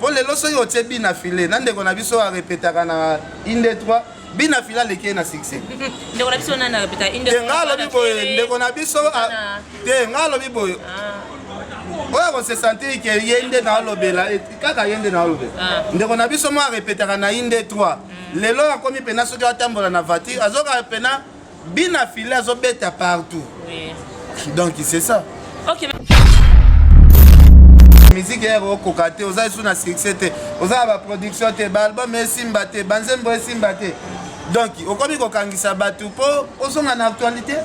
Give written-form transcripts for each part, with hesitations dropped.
Mpo lelo soki otie bina file na ndeko na biso arepetaka na inde 3, bina file aleki ye na succès. Ndeko na biso nani arepeta inde? Te, nga alobi boye, ndeko na biso te, nga alobi boye, oyo akose sentir ke ye nde naolobela, kaka ye nde naolobela. Ndeko na biso mo arepetaka na inde 3, lelo akomi mpena soki atambola na voiture, azoka mpena bina file azobeta partout. Donc c'est ça. Ok. Musique ere okoka te, oza esu na succès te, oza na baproduction te, baalbum esimba te, banzembo esimba te, donc okomi kokangisa bato mpo ozonga na actualité.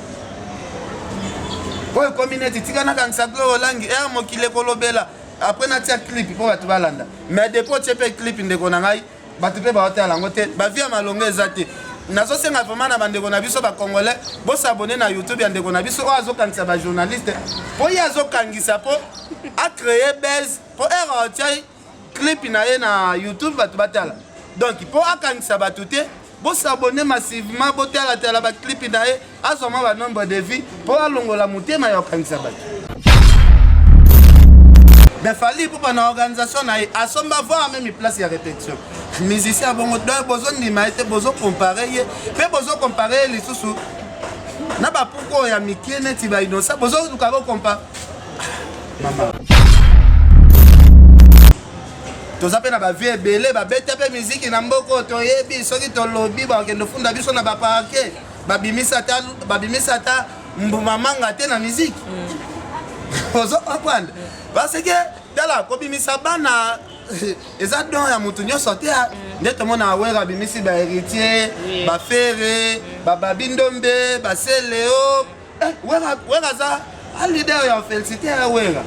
Oyo ekomi neti tika nakangisa Gloire Olangi, ere mokili ekolobela, après natia clip mpo bato balanda. Mais depuis otie mpe clip, ndeko na ngai, bato mpe baotala yango te, bavie ya malonga eza te. Nazosenga vraiment na bandeko na biso bacongolais, bosabone na YouTube ya ndeko na biso oyo azokangisa bajournaliste, mpo ye azokangisa mpo acréer buzz, mpo ere atia clip na ye na YouTube bato batala. Donc mpo akangisa bato te, bosabone massivement, botalatala baclip na ye, azwa mwa banombre de vie mpo alongola motema ya kokangisa bato. Mais Fally Ipupa na organisation na ye asomba voir même place ya répétition. Musicien bongo, donc bozondima ye te, bozocompare ye mpe bozocompare ye lisusu na bapuku oyo ya mike neti bainosa, bozoluka bokompare. Mama, toza mpe na bavie ebele babeta mpe miziki na mboka oyo toyebi, soki tolobi bakende ofunda biso na baparke. Babimisa ata mbuma manga te na miziki, ozo comprendre? Parce que tala, kobimisa bana eza don ya motu nyonso te. Nde tomona Awere abimisi bahéritier, bafere, bababi ndombe, baseleo. Wera aza leader ya félicité ya Wera.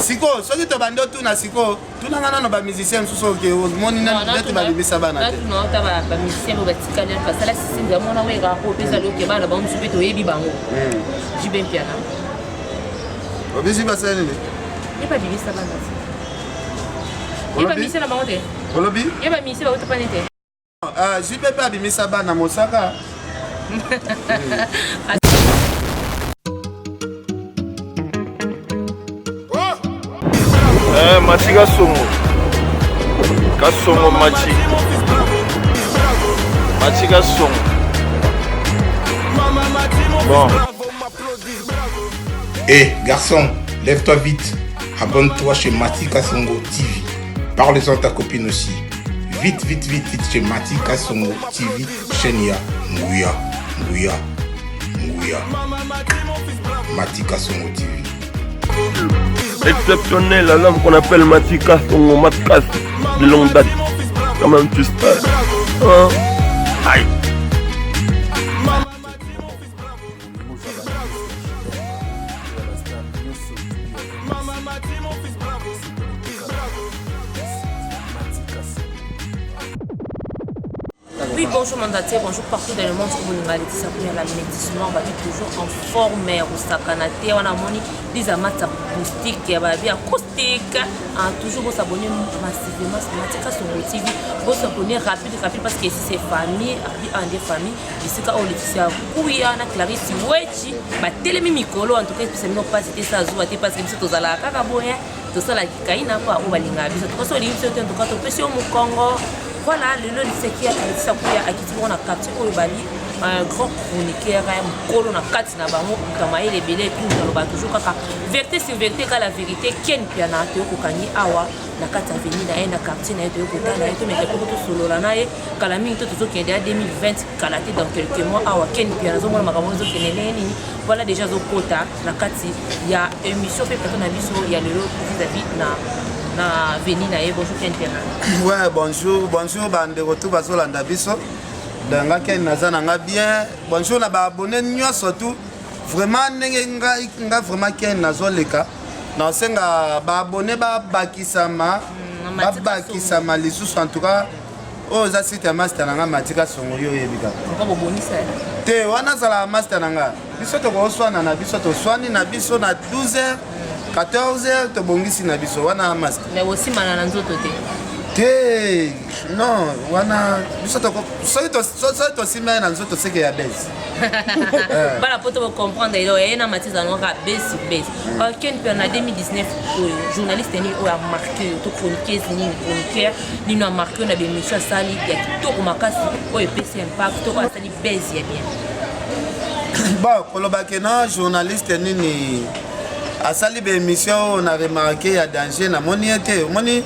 Sikoyo soki tobandi otuna, sikoyo tunanga nano bamusicien mosusu oke omoni neti babimisa bana te. Ota bamusicien oyo batikali basala système ya mwana Wera, po opesa loke bana bango mosusu mpe toyebi bango, JB Mpiana. Obisi basala nini? Ye babimisa bana te, ye bamusicien na bango te. Olobi? Ye bamusicien bauta pani te. JP mpe abimisa bana mosaka. Mati Kasongo, Kasongo Mati, Mati Kasongo. Bon. Hé garçon, lève-toi vite. Abonne-toi chez Mati Kasongo TV. Parle-en à ta copine aussi. Vite, vite, vite, vite chez Mati Kasongo TV. Chaîne ya Nguya, Nguya, Nguya. Mati Kasongo TV. Exceptionnel à l'homme qu'on appelle Mati Kasongo, Matkas de longue date. Quand même, tu sais. Hein? Aïe. Oui, bonjour mandataire, bonjour partout dans le monde. Vous Laetitia Kuya, la métisse noire, bah, toujours en forme, osakana te, wana moni, des amats acoustique, bah, bien acoustique, hein, toujours vous s'abonner massivement sur Matika Songo TV, vous s'abonner rapide, rapide, parce que ici c'est famille, un des familles, esika oyo Laetitia Kuya na Clarisse Wechi batelemi mikolo. En tout cas, epesa bino mpasi te, sa zuwa te, parce que biso tozalaka kaka boye, tosalaka kaina mpo oyo balingaka biso. Tuka so olingi biso te, en tout cas topesi yo mokongo. Voilà, lelo Laetitia Kuya akiti bongo na quartier oyo bali un grand chroniqueur ya mokolo na kati na bango, moto ya mayele ebele, et puis moto aloba toujours kaka vérité sur vérité, kaka la vérité. Ken Piana, toyokokangi awa na kati ya avenue na ye, na quartier na ye, toyokotala ye, tomeka mpe tosolola na ye. Kala mingi to tozokende ya 2020, kala te, dans quelques mois awa. Ken Piana azomona makambo ezokende ndenge nini. Voilà, déjà azokota na kati ya émission mpe plateau na biso ya lelo vis-à-vis na avenue na ye. Bonjour Ken Piana. Ouais, bonjour, bonjour bandeko tu bazolanda biso. Nga Ken naza na nga bien. Bonjour na baabonné nyonso tu. Vraiment ndenge ngai nga vraiment Ken nazoleka, naosenga baabonné babakisama, babakisama lisusu. En tout cas oyo eza site ya master na nga Mati Kasongo, yo oyebi kaka te, wana azalaka master na nga. Biso tokoswana na biso, toswani na biso na 12 heures, 14 heures tobongisi na biso, wana master. Mais osimana na nzoto te? Te, non, wana biso soki tosimba ye na nzoto seke ya base. Eh. Bana poto bocomprendre elo ye na matise anoko base base. hmm. Ken mpe na 2019 oyo journaliste nini oyo amarke yo to chroniqueuse nini, chroniqueur nini amarke yo na bemission asali ya kitoko makasi oyo epesi impact to oyo asali base ya bien? Bon, koloba ke na journaliste nini asali baémission oyo na remarke ya danger, namoni ye te. Omoni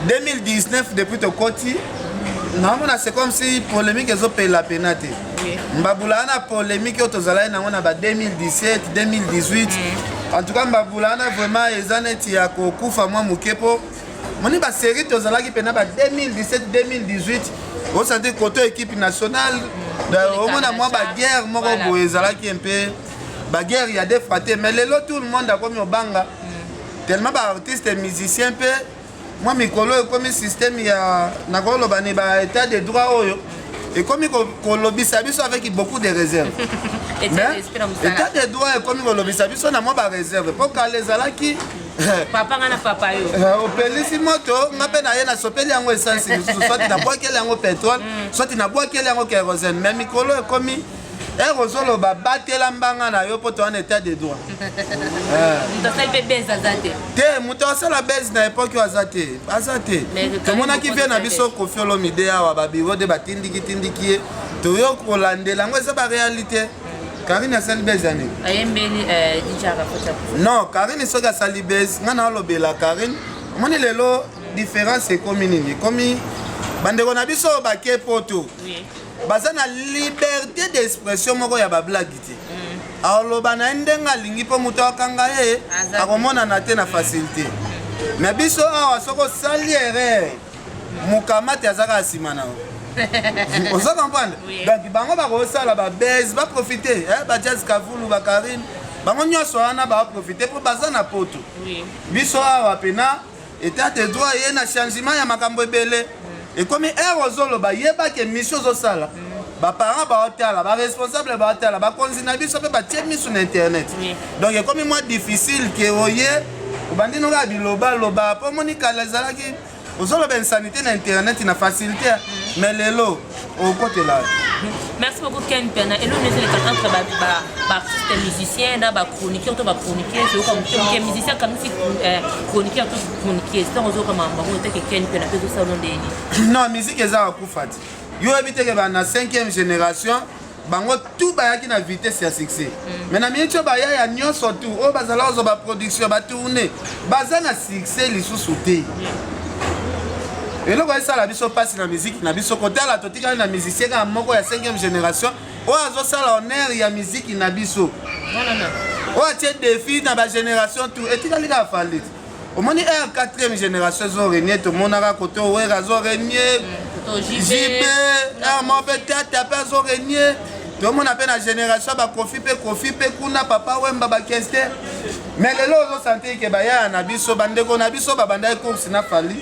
2019 depuis tokoti, naomona c'est comme si polémique ezopela pena te. Mbabula wana, polémique oyo tozalaki nango na ba 2017, 2018, en tout cas mbabula wana vraiment eza neti ya kokufa mwa moke, mpo moni basérie tozalaki mpena ba 2017, 2018, osanti koto équipe nationale, omona mwa baguerre moko boye ezalaki mpe baguerre ya deux fois te. Mais lelo tout le monde akomi obanga tellement baartiste musicien mpe mwa mikolo ekomi système ya nakoloba ni ba état de droit oyo ekomi kolobisa biso avec beaucoup de réserve. Mais état de droit ekomi kolobisa biso na mwa baréserve, mpo kala ezalaki papa nga na papa yo. Opelisi moto, nga mpe na ye nasopeli yango essence lisusu, soit nabwakeli yango pétrole, soit nabwakeli yango kérosène. Mais mikolo ekomi ere ozoloba batela mbanga na yo mpo towana état de droit. Moto asali mpe base aza te. Te, moto asala base na époque oyo aza te, aza te. Tomonaki vie na biso Kofi Olomide awa, babiro nde batindiki tindiki ye, toyo kolandela yango, eza baréalité. Karine asali base ya nini? Ayembeli DJ Arafat. Non, Karine soki asali base, ngai naolobela Karine. Omoni lelo différence ekomi nini? Ekomi bandeko na biso oyo bake poto baza na liberté d'expression moko ya bablague te. Aloba na ye ndenge alingi mpo moto akanga ye akomonana te na facilité. Mais biso awa, soki osali erreur, mokamate aza kaka nsima na yo, oza comprendre? Donc bango bakosala babase, baprofite, bajazz Kavulu, bakarine, bango nyonso wana baprofite mpo baza na poto. Biso awa pena état de droit ye na changement ya makambo ebele ekomi ere ozoloba, yebaki émission ozosala, baparent baotala, baresponsable baotala, bakonzi na biso mpe batie misu na internet. Donc ekomi mwa difficile ke oye obandi noka bilobaloba, mpo omoni kala ezalaki ozoloba insanité na internet na facilité, mais lelo okotela. Merci beaucoup Ken Piana. Elo ezoleka entre baartiste musicien na bachroniqueur to bachroniqueuse, oyoka moke moke musicien akamisi chroniqueur to chroniqueuse. Ntango ozoyoka makambo yango etake Ken Piana mpe ezosala ndeni? Non, musique eza kokufa te. Yo oyebi teke bana 5e génération, bango tout bayaki na vitesse ya succès, mais na miniti oyo bayaya nyonso tout oyo bazala kozwa baproduction, batourne, baza na succès lisusu te. Eloko esala biso mpasi na miziki na biso, kotala totikali na musicien kaka moko ya 5e génération oyo azosala honneur ya miziki na biso, oyo atie défi na bagénération tout, etikali kaka Fally. Omoni r 4e génération ezorenie, tomonaka kote Owera azorenie, JB r moko mpe tata mpe azorenie, tomona mpe na génération bakofi mpe Kofi mpe kuna Papa Wemba, bakester. Mais lelo ozosentir ke bayaya na biso, bandeko na biso babandaki course na Fally,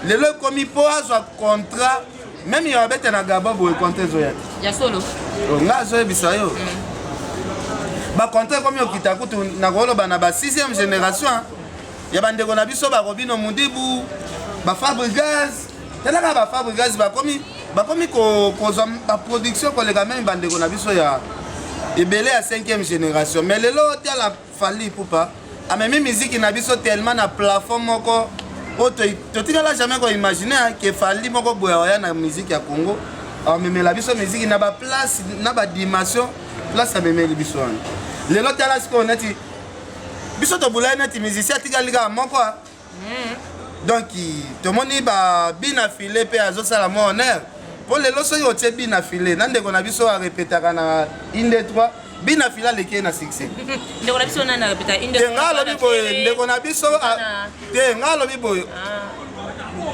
lelo ekomi mpo azwa contrat même ya babete na Gabon boye, contrat ezoya te. Ya solo. Nga azoyebisa yo, bacontrat ekomi okita kutu nakoloba na ba 6e génération ya bandeko na biso, barobino Mundibu, bafabrigas. Talaka bafabrigas bakomi kozwa baproduction koleka même bandeko na biso ya ebele ya 5e génération. Mais lelo tala Fally Ipupa amemi miziki na biso tellement na plafond moko oyo totikala jamais koimagine ke Fally moko boye oya na miziki ya Congo, amemela biso miziki na baplace na badimension place amemeli biso wana lelo. Tala sikoyo neti biso tobulai, neti musicien atikali kaka moko. Donc tomoni babina file mpe azosala mwa honneur, mpo lelo soki otie bina file na ndeko na biso arepetaka na inde 3, bina file aleki ye na succès. Ndeko na biso nani arepeta inde? Te, nga alobi boye, ndeko na biso te, nga alobi boye,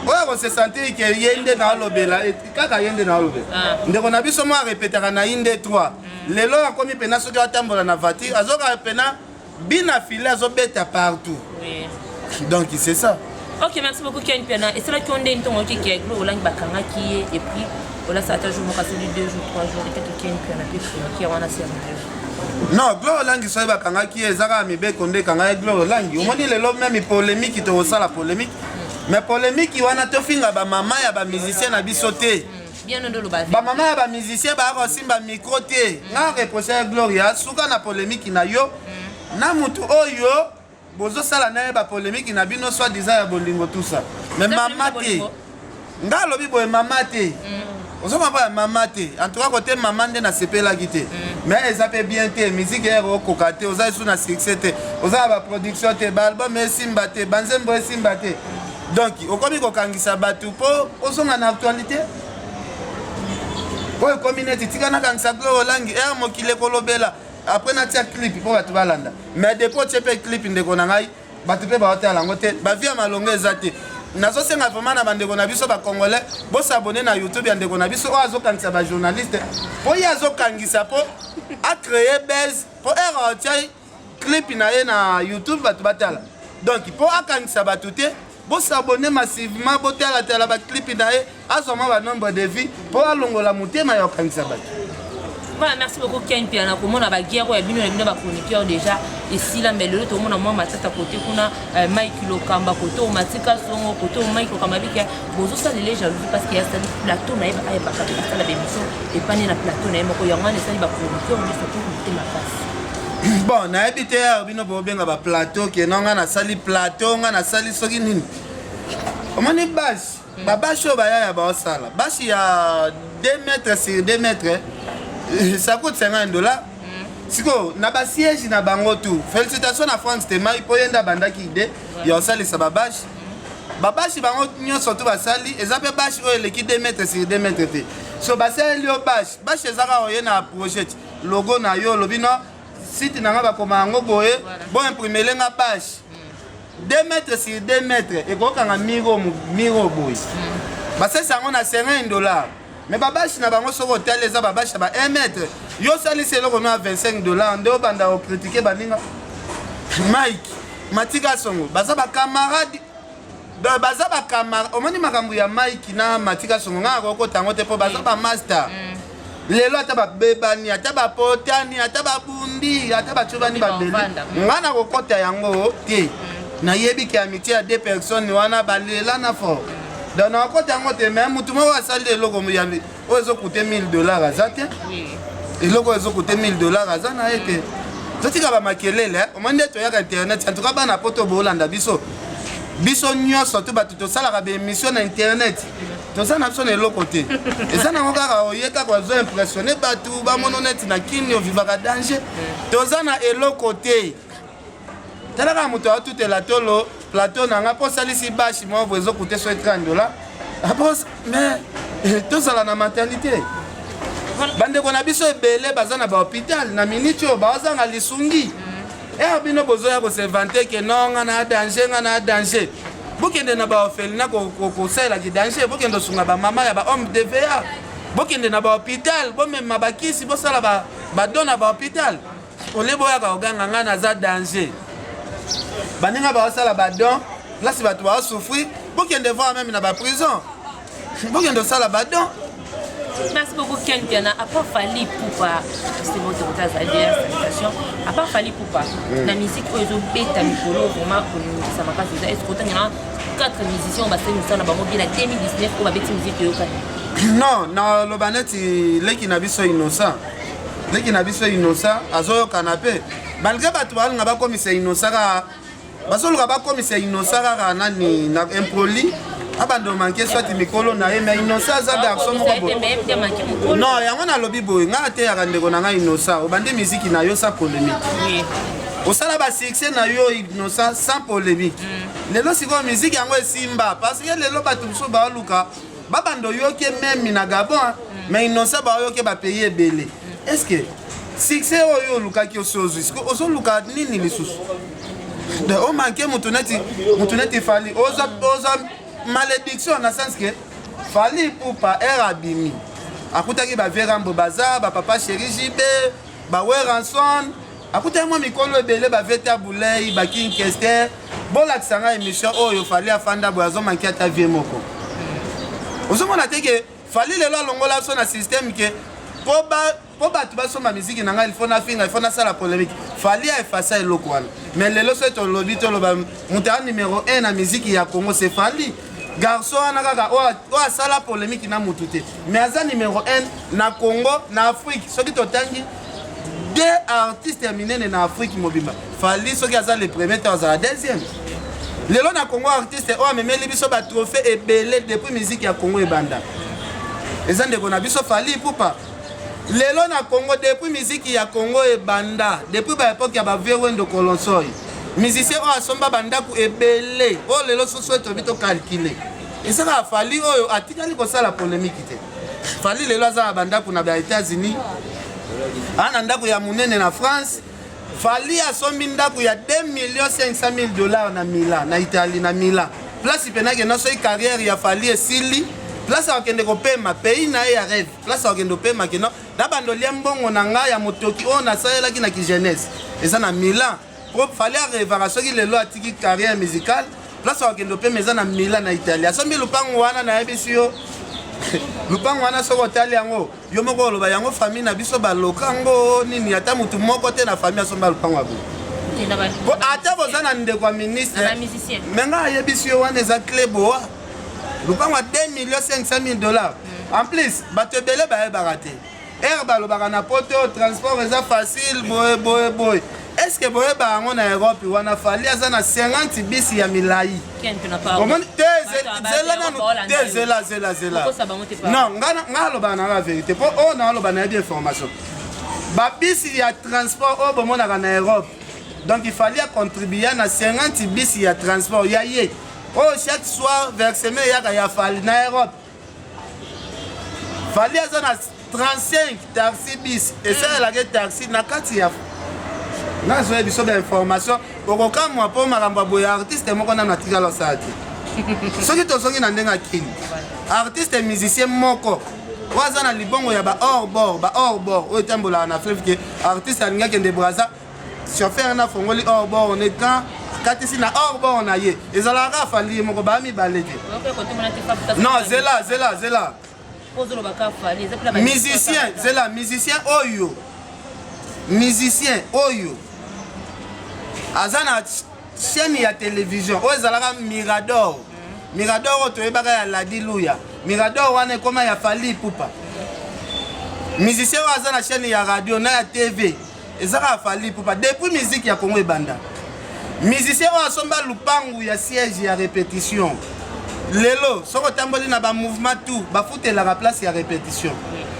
oyo akose sentir ke ye nde naolobela, kaka ye nde naolobela. Ndeko na biso mo arepetaka na inde 3, lelo akomi mpena soki atambola na voiture, azoka mpena bina file azobeta partout. Donc c'est ça. Ok, merci beaucoup Ken Piana. Esalaki yo ndeni ntongo oyoki ke Glo Olangi bakangaki ye, et puis olasa ata jour moko asali 2 jours, 3 jours, etaki Ken Piana mpe chroniqueur wana sérieux? Non, Glo Olangi soki bakangaki ye, eza kaka mibeko nde ekangaki Glo Olangi. Omoni lelo même polémique, tokosala polémique. Mais polémique wana, tofinga bamama ya bamusicien na biso te. Bien, nde oloba. Bamama ya bamusicien baya kosimba micro te. Nga reproche ya Gloria, suka na polémique na yo na mutu oyo bozosala na ye bapolémique na bino, soit disant ya bolingo, tout ça, mais Eza mama polémique ya te. Nga alobi boye, mama te, ozomona mpo ya mama te. En tout cas, kote mama nde nasepelaki te, mais eza mpe bien te. Musique ere okoka te, oza esu na succès te, oza na baproduction te, baalbum esimba te, banzembo esimba te. Donc okomi kokangisa bato mpo ozonga na actualité oyo ekomi neti tika nakangisa Gloire Olangi, ere mokili ekolobela. Après natia clip mpo bato balanda. Mais depuis otie mpe clip, ndeko na ngai, bato mpe baotala yango te. Bavie ya malongo eza te. Nazosenga vraiment na bandeko na biso bacongolais, bos'abonner na YouTube ya ndeko na biso oyo azokangisa bajournaliste, mpo ye azokangisa mpo acréer buzz, mpo ere atia clip na ye na YouTube, bato batala. Donc mpo akangisa bato te, bos'abonner massivement, botalatala baclip na ye, azwa mwa banombre de vues mpo alongola motema ya kokangisa bato. Voilà, merci beaucoup Ken Piana. Komona baguerre oyo ya bino na bino bachroniqueur déjà esila, mais lelo tomona mwa matata kote kuna, Mike Lokamba kote oyo, Matika Songo kote oyo. Mike Lokamba bike bozosalela jalousie parce que asali plateau na ye, ayebaka mpe asala bémission epani na plateau na ye moko. Yango wana esali bachroniqueur nyonso to motema pasi. Bon, nayebi te awa bino bobenga baplateau keno nga nasali plateau, nga nasali soki nini. Omoni bâche, babâche oyo bayaya baosala bâche ya 2 mètres sur 2 mètres, ça coûte 50 $. Sikoyo na basiège na bango tout. Félicitation na France Temai, mpo ye nde abandaki idée ya kosalisa babâche. Babâche bango nyonso to basali, eza mpe bâche oyo eleki 2 mètres sur 2 mètres te. So basaleli yo bâche, bâche eza kaka oye na projet, logo na yo, olobi no site na nga bakoma yango boye, boimprimele nga bâche 2 mètres sur 2 mètres, ekokanga miro miro boye. Basalisa yango na 50 $. Mais babâche na bango, soki otali, eza babâche ya ba 1 mètre. Yo osalisi eloko no ya 25 $, nde obanda kocritiquer baninga. Mike, Matika Songo baza bacamarade, donc baza bacamarade. Omoni makambo ya Mike na Matika Songo, ngai akokota yango te, mpo baza bamaster. Lelo ata babebani, ata bapotani, ata babundi, ata bacobani, babeli, ngai nakokota yango te. Nayebi ke amitié ya deux personnes wana balela na fort, donc nakokota yango te. Mais mutu moko asali eloko oyo ezocoûter 1000 $ aza te. Eloko oyo ezocoûter 1000 $ aza na ye te. Totika bamakelele. Omoi nde toyaka internet. En tout cas, bana poto boolanda biso, biso nyonso to bato tosalaka baémission na internet, toza na biso na eloko te. Eza nango kaka oye kaka ozo impressionner bato, bamono neti na kini ovivaka danger. Toza na eloko te. Tala kaka moto aotutela tolo plateau na nga mpo osalisi bâche moko boye ezocoûter so 30 $. Mais tozala na mentalité. Bandeko na biso ebele baza na bahôpital na miniti oyo, bazanga lisungi. Ere bino bozoya kos'inventer ke non, nga na danger, nga na danger, bokende na baorphelinat kosalelaki danger, bokende osunga bamama ya bahomme dva, bokende na bahôpital, bomema bakisi, bosala badon na bahôpital, olie boyaka koganga ngai naza danger. Baninga baosala badon place bato baosouffrir, bokende voir même na baprison, bokende osala badon. Merci beaucoup Ken Piana. À part Fally Ipupa, c'est bon, c'est salutation. À part Fally Ipupa, la musique oyo ezobeta mikolo vraiment koningisa makasi eza, est-ce que otangela quatre musiciens oyo basali mosala na bango bien na 2019, oyo babeti musique eyokani? Non, naloba neti leki na biso Innocent. Leki na biso Innocent azoyokana mpe, malgré bato balinga bakomisa Innocent kaka, bazoluka bakomisa Innocent kaka nani na impoli, abanda omanke soit mikolo na ye. Mais Innocent aza garçon moko boye. Non, yango nalobi boye, ngai ateyaka ndeko na ngai Innocent: obandi miziki na yo sans polémique, osala basuccès na yo, Innocent, sans polémique. Lelo sikoyo miziki yango esimba, parce que lelo bato mosusu baoluka babanda oyoki memi na Gabon, mais Innocent baoyoki bapays ebele. Est ce que succès oyo olukaki osi ozwi? Sikoyo ozoluka nini lisusu? Omanke mutu neti Fally, ozwa malédiction na sens ke Fally Ipupa ere abimi, akutaki bavieux Rambo, baza bapapa chéri JB, baWerrason, akutaki mwa mikolo ebele, bavieux Tabu Ley, baKing Kester. Bolakisa ngai émission oyo Fally afanda boye, azomanki ata vieux moko. Ozomona te ke Fally lelo alongola so na système ke mpo ba mpo bato basomba miziki na ngai, il faut nafinga, il faut nasala polémique. Fally aefasa eloko wana. Mais lelo soki tolobi, toloba moto aya numéro 1 na miziki ya Congo, c'est Fally. Garçon wana kaka oyo asala polémique na motu te, mais aza numéro 1 na Congo, na Afrique. Soki totangi deux artistes ya minene na Afrique mobimba, Fally soki aza le premier te, azala deuxième. Lelo na Congo, artiste oyo amemeli biso batrophée ebele depuis musique ya Congo ebanda eza ndeko na biso Fally Ipupa. Lelo na Congo, depuis musique ya Congo ebanda, depuis baépoque ya bavieux Wendo Kolosoy, musicien oyo asomba bandako ebele oyo lelo soso tobi tocalculer eza kaka Fally, oyo atikali kosala polémique te. Fally lelo aza na bandako na ba États-Unis, aa na ndako ya monene na France. Fally asombi ndako ya 2 millions 500 000 dollars na Milan, na Italie, na Milan, place mpena kenda. Soki carrière ya Fally esili, place akokende kopema, pays na ye ya rêve, place akokende kopema, keno na bando lia mbongo na ngai ya motoki oyo nasalelaki na kijeunesse, eza na Milan. Po Fally arêvaka, soki lelo atiki carrière musicale, place akokende opema eza na Milan, na Italie. Asombi lupango wana. Nayebisi yo, lupango wana, soki otali yango yo moko, oloba yango famille na biso baloka yango nini. Ata motu moko te na famille asomba lupango ya boye. Po ata boza na ndeko ya ministre, me ngai ayebisi yo, wana eza clé boa, lupango ya 2 millions 500 000 dollars. En plus, bato ebele bayebaka te, ere balobaka na Poto transport eza facile, boye boye boye. Est ce que boyeba yango? Na Europe wana, Fally aza na 50 bus ya milai. Omoni te? Zela nanu te, zela, zela, zela. Non, nga alobaka na nga vérité, mpo oyo na aloba nayebi information. Babus ya transport oyo bomonaka na Europe, donc Fally acontribua na 50 bus ya transport ya ye, oyo chaque soir versement eyaka ya Fally na Europe. Fally aza na 35 taxi bus esalelaka taxi na kati ya. Nazoya biso bainformation, okokamwa, mpo makambo ya boye artiste moko nano atikala osala te. Soki tozongi na ndenge akini, artiste musicien moko oyo aza na libongo ya ba hors-bord, ba hors-bord oyo etambolaka na fleuve, ke artiste alingi akende Braza, chauffeur na fongoli hors-bord ne quand akatisi na hors-bord na ye, ezalaka kaka Fally ye moko, baa mibale te. Non, zela, zela, zela. Musicien, zela, musicien oyo, musicien oyo aza na chaîne ya télévision oyo ezalaka Mirador. Mirador oyo toyebaka ya Ladi Luya, Mirador wana ekóma ya Fally Ipupa. Musicien oyo aza na chaîne ya radio na ya TV eza kaka Fally Ipupa depuis musique ya Congo ebanda. Musicien oyo asomba lupangu ya siège ya répétition, lelo soki otamboli na bamouvement tout bafutelaka place ya répétition,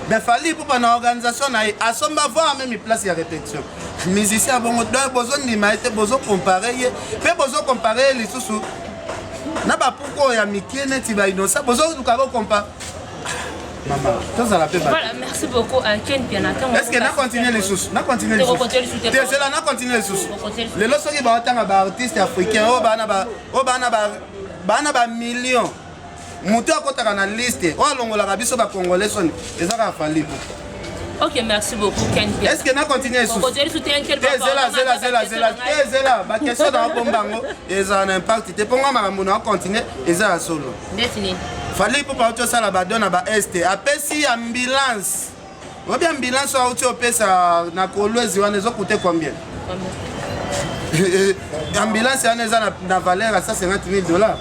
mais Fally Ipupa na organisation na ye asomba voir même place ya répétition. Musicien bongo, donc bozondima ye te, bozocomparer ye mpe bozocomparer ye lisusu na bapuku oyo ya mike neti baInnocent, bozoluka kocomparer. Mama, tozala mpe. Voilà, merci beaucoup, Ken Piana. Est ce que na continue lisusu? Na continue lisusu te, zela, na continue lisusu. Lelo soki baotanga baartiste africain oyo baa na bamillion, moto akɔtaka na liste oyo alongolaka biso bacongolais soni eza kaka Fally. Ok, merci beaucoup, Ken. Est ce que na continue lisusu te? Zela, zela, zela, zela te, zela. Baquestion na obomba yango ezala na impact te, mponga makambo na ocontinue eza ya solo. Ndeti nini? Fally Ipupa auti osala badon na baeste, apesi ambulance. Oyebi ambulance oyo auti opesa na Kolwezi wana ezocoûter combien? Ambulance wana eza na valeur ya 150 000 dollars.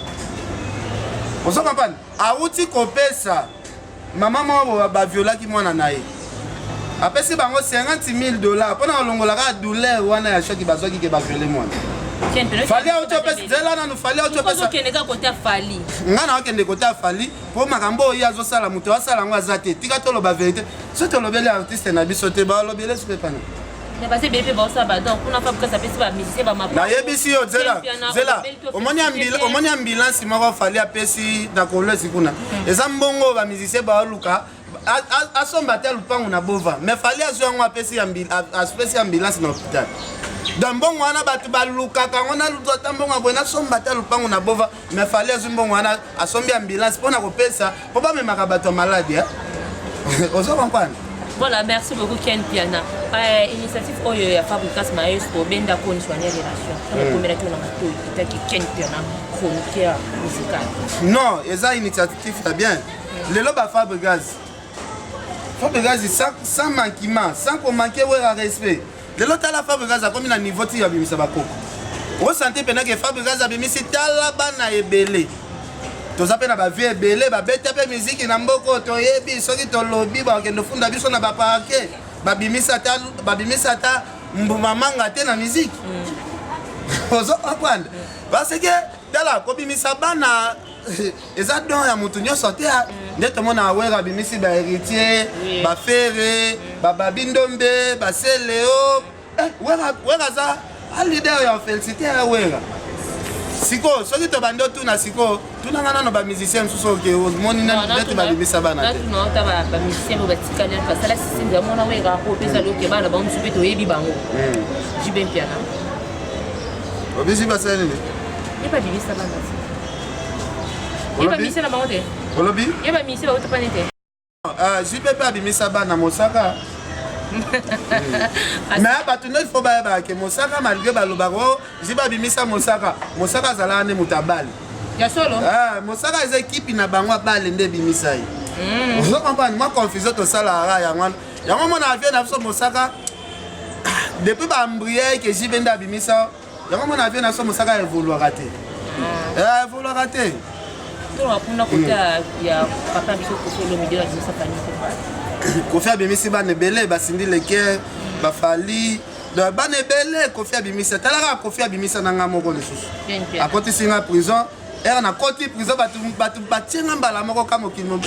Ozo comprendre? Awuti kopesa mama moko baviolaki mwana na ye, apesi bango 50 000 dollars mpona kolongola kaka douleur wana ya choc bazwaki ke bavioler mwana. Fally auti opesa, zela nanu, Fally auti opesa. Nga na okende kote ya Fally, mpo makambo oyo ye azosala, moto asala yango aza te. Tika toloba vérité. So tolobeli artiste na biso te, balobeli esupe pana. Nayebisi yo, zela, zela. Omoni ambulance moko Fally apesi na Kolwezi kuna, eza mbongo oyo bamusicien baoluka asomba te lupango na Bova, mais Fally azwi yango, apesi ambulance na hôpital. Donc mbongo wana bato balukaka yango, nalutu ata mbongo ya boye nasomba te lupango na Bova, mais Fally azwi mbongo wana, asombi ambulance mpona kopesa, mpo bamemaka bato ya maladi. Ozo comprendre? Voilà, merci beaucoup, Ken Piana. Initiative oyo ya Fabricas Maestro obenda koni soigner relation. Okomelaki na matoi etaki Ken Piana chroniqueur musical. Non, eza initiative ya bien. Lelo ba Fabricas. Fabregas sans manquement, sans komanke Wera respect. Lelo tala Fabregas akomi na niveau ti abimisa bakoko. Osante mpena ke Fabregas abimisi tala bana ebele. Toza mpe na bavie ebele babeta mpe miziki na mboka oyo toyebi soki tolobi bakende ofunda biso na baparke babimisa ata babimisa ata mbuma manga te na miziki. Ozo comprendre? Parce que tala kobimisa bana eza don ya motu nyonso te nde tomona Wera abimisi ba Héritier, ba Ferre, ba Babi Ndombe, ba Celeo. Wera Wera aza a leader ya félicité ya Wera. Sikoyo soki tobandi otuna sikoyo tunanga nano bamusicien mosusu oke omoni neti babimisa bana te. Natuna ota bamusicien oyo batikali basala système ya mona Wera opesa loke bana bango mosusu mpe toyebi bango. JB Mpiana obisi basala nini? Ye babimisa bana te. Ye bamusicien na bango te. Olobi? Ye bamusicien bauta pani te. JB mpe abimisa bana mosaka. Mais bato nde il faut bayebaka ke mosaka malgré balobaka o JB abimisa mosaka, mosaka azalaka nde moto abale. Ya solo? Mosaka eza ekipi na bango abale nde ebimisa ye. Ozo comprendre mwa confusion tosalaka yango wana. Yango mona avie na biso mosaka depuis baembrye ke JB nde abimisa yango mona avie na biso mosaka evoluaka te. Evoluaka te. Tolonga kuna kote ya papa biso Koffi Olomide abimisa Fally Ipupa. Koffi abimisi bana ebele basindi leker bafali donc bana ebele Koffi abimisa. Tala kaka Koffi abimisa na nga moko lisusu akotisi nga prison ere nakoti prison bato batie nga mbala moko ka mokili mo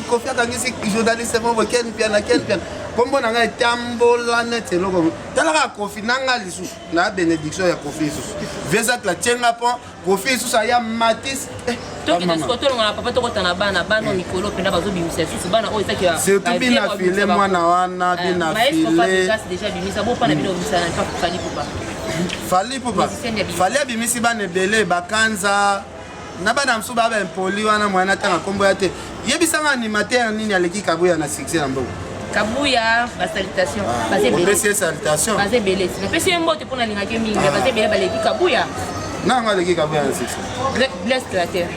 Koffi akangisi journaliste moko Ken Mpiana Ken Mpiana kombo na ngai etambola neti eloko. Tala kaka Koffi na nga lisusu na bénédiction ya Koffi lisusu vieux atie nga pont Koffi lisusu aya Matisse. Tokende sikoyo tolonga na papa tokota na bana bana mikolo mpenza bazobimisa lisusu bana oyo ezaki surtout bina file mwana wana bina file déjà abimisa bopana bino obimisa na Fally Ipupa. Fally Ipupa Fally abimisi bana ebele bakanza na bana mosusu baa baimpoli wana moya natanga nkombo ya te. Yebisanga animateur nini aleki Kabuya na succès na mboka? Kabuya basalutation. Opesi ye salutation. Baza ebele, napesi ye mbote mpo nalingaki mingi. Baza ebele baleki Kabuya. Nango aleki Kabuya na succès? Blaise Créateur.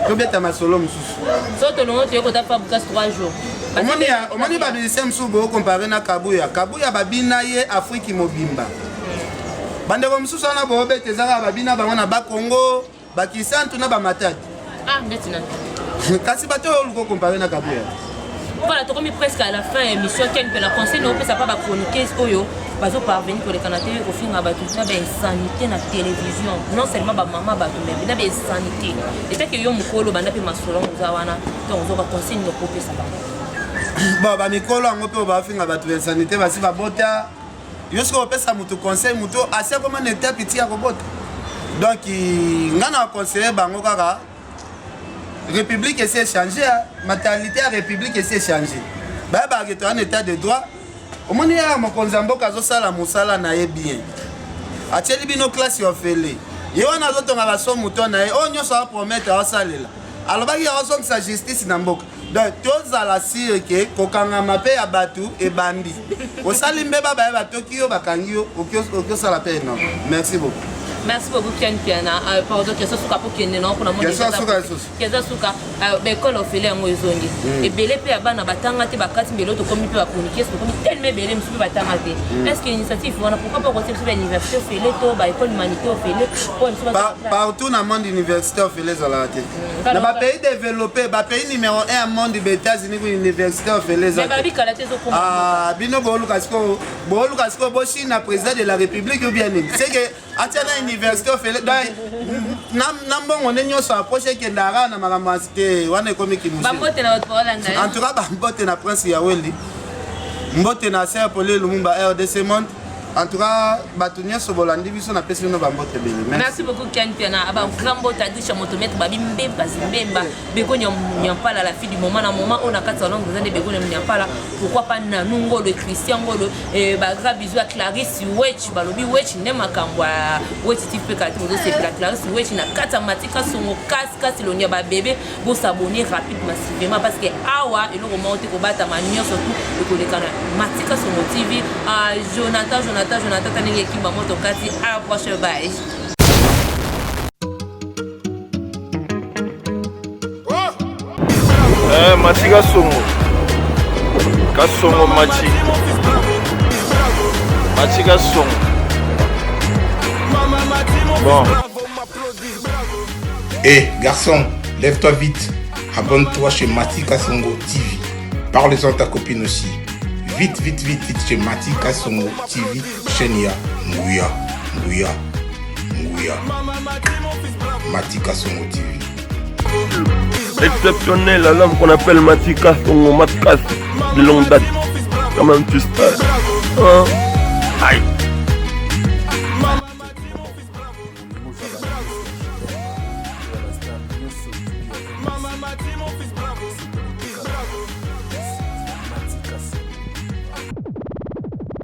Tobeta masolo mosusu. So tolongo toye kota Fabregas 3 jours. Omoni bamusicien mosusu bokompare na Kabuya. Kabuya babina ye Afriki mobimba. Bandeko mosusu wana boobeta eza kaka babina bango na Bakongo, bakisantu na bamatadi. Kasi bato oyo oluka okompare na Kabuya. Voilà, tokomi presque à la fin ya émission. Ken mpe na conseil na opesa pa bachroniqueuse oyo bazoparvenir koleka na tv kofinga bato na bainsanité na télévision, non seulement bamama bato mais na bainsanité, etake yo mokolo banda mpe masolo yango oza wana ntango ozoka conseil nini okopesa bango? Bon, bamikolo yango mpe bafinga bato bainsanité basi babota. Yo soki opesa motu conseil, motu asi akoma na etape ti ya kobota. Donc nga na conseiller bango kaka république esi échange, mentalité ya république esi échange. Bayebaka ke toza na état de droit. Omoni yaka mokonzi ya mboka azosala mosala na ye bien, atieli bino classe ya ofele. Ye wana azotonga baso moto na ye oyo nyonso apromettre aosalela, alobaki aozongisa justice na mboka. Donc tozala sire ke kokangama mpe ya bato ebandi. Osali mbeba, baye batoki yo, bakangi yo, oki osala mpe énorme. Merci beaucoup. Merci beaucoup Ken Piana. Pardon, question suka po kende na mpona Question suka lisusu. Question suka, baekole ofele yango ezongi. Ebele mpe ya bana batanga te bakati mbele tokomi mpe bachroniqueuse tokomi tellement ebele mosusu mpe batanga te. Est ce que initiative wana, pourquoi pas kotia biso bauniversité ofele to baécole humanité ofele po biso? Partout na monde université ofele ezalaka te. Na bapays développé, bapays numéro 1 ya monde, baÉtats-Unis, ku université ofele eza. Babikala te ezokoma. Bino booluka sikoyo, booluka sikoyo bochine président de la République ou bien nini, c'est que atia na université ofele. Donc na mbongo nde nyonso approche ekendaka na makambo ya te wana ekomi kimusi. Bambote na bato baolanda. En tout cas bambote na Prince Yaweli, mbote na Ser Poli Lumumba RDC Monde. En tout cas bato nyonso bolandi biso, napesi bino bambote ebele. Merci beaucoup Ken Piana. Aba grand mbote adrisha motomètre babi mbemba zimbemba beko nyampala, la fille du moment na moment oyo na kati ya Londres eza nde beko nyampala. Pourquoi pas Nanu Ngolo, Christian Ngolo, ba grand bisou ya Clarisse Wech. Balobi Wech nde makambo ya Wech ti mpe kati bozosepela. Clarisse Wech na kati ya Matika Songo kasi kasi elongi ya babebe. Bosabonner rapide massivement parce que awa eloko moko te kobatama, nyonso tu ekoleka na Matika Songo TV. Jonathan, Jonathan, Jonathan, ta ndenge ekimba moto kati. À la prochaine, bye. Matika Songo. Kasongo Machi. Machi Kasongo. Bon. Hé, garçon, lève-toi vite. Abonne-toi chez Mati Kasongo TV. Parle-en à ta copine aussi. Vite, vite, vite, vite chez Mati Kasongo TV, chaîne ya Nguya, Nguya, Nguya. Mati Kasongo TV. Exceptionnel à l'homme qu'on appelle Mati Kasongo Matkas de longue date. Quand même tu sais. Hein? Aïe.